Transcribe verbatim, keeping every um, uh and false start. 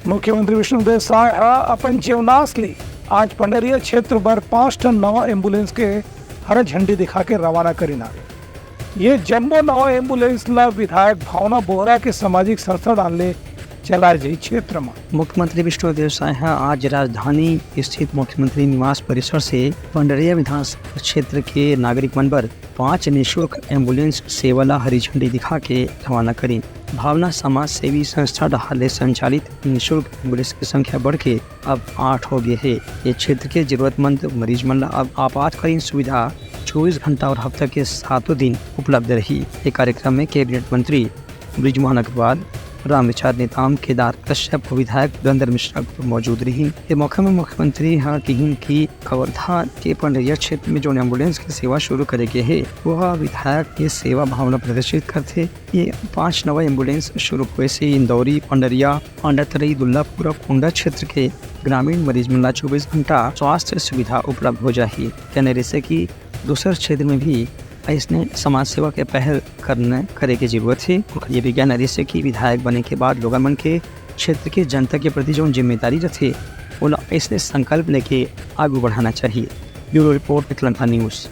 मुख्यमंत्री विष्णुदेव साय ह अपन जेवनास ले आज पंडरिया क्षेत्र बर पांच ठन नवा एम्बुलेंस के हरा झंडी दिखा के रवाना करिन आगे। ये जम्मो नवा एम्बुलेंस ला विधायक भावना बोहरा के सामाजिक संस्था डाल ले चलाए जाही क्षेत्र म। मुख्यमंत्री विष्णुदेव साय ह आज राजधानी स्थित मुख्यमंत्री निवास परिसर से पंडरिया विधानसभा क्षेत्र के नागरिक मन बर पांच निशुल्क एम्बुलेंस सेवा ला हरी झंडी दिखा के रवाना करिन। भावना समाज सेवी संस्था डहार ले संचालित निशुल्क एम्बुलेंस के संख्या बढ़ के अब आठ हो गए हे। ये क्षेत्र के जरूरतमंद मरीज मन ला अब आपातकालीन सुविधा चौबीस घंटा और हफ्ता के सातों दिन उपलब्ध रही। ये कार्यक्रम में कैबिनेट मंत्री बृजमोहन अग्रवाल, रामविचार नेताम, केदार कश्यप, विधायक वीरेंद्र मिश्रा घलो मौजूद रही। ये मौका में मुख्यमंत्री ह किहिन कि कवर्धा के पंडरिया क्षेत्र में जोन एम्बुलेंस के सेवा शुरू करे गे हे, वो ह विधायक के सेवा भावना प्रदर्शित करथे। ये पांच नवा एम्बुलेंस शुरू होए से इंदौरी, पंडरिया, अंडातरई, दुल्लापुर और कोंडा क्षेत्र के ग्रामीण मरीज मन ला चौबीस घंटा स्वास्थ्य सुविधा उपलब्ध हो जाही। कहना रहिसे कि दूसर क्षेत्र में भी अइसने समाज सेवा के पहल करना, करे के जरूरत हे। ओकर ये भी कहना रहिसे कि विधायक बने के बाद लोगन मन के क्षेत्र के जनता के प्रति जौन जिम्मेदारी रथे, ओला अइसने संकल्प लेके आगू बढ़ाना चाहिए। Bureau report, Mithila news.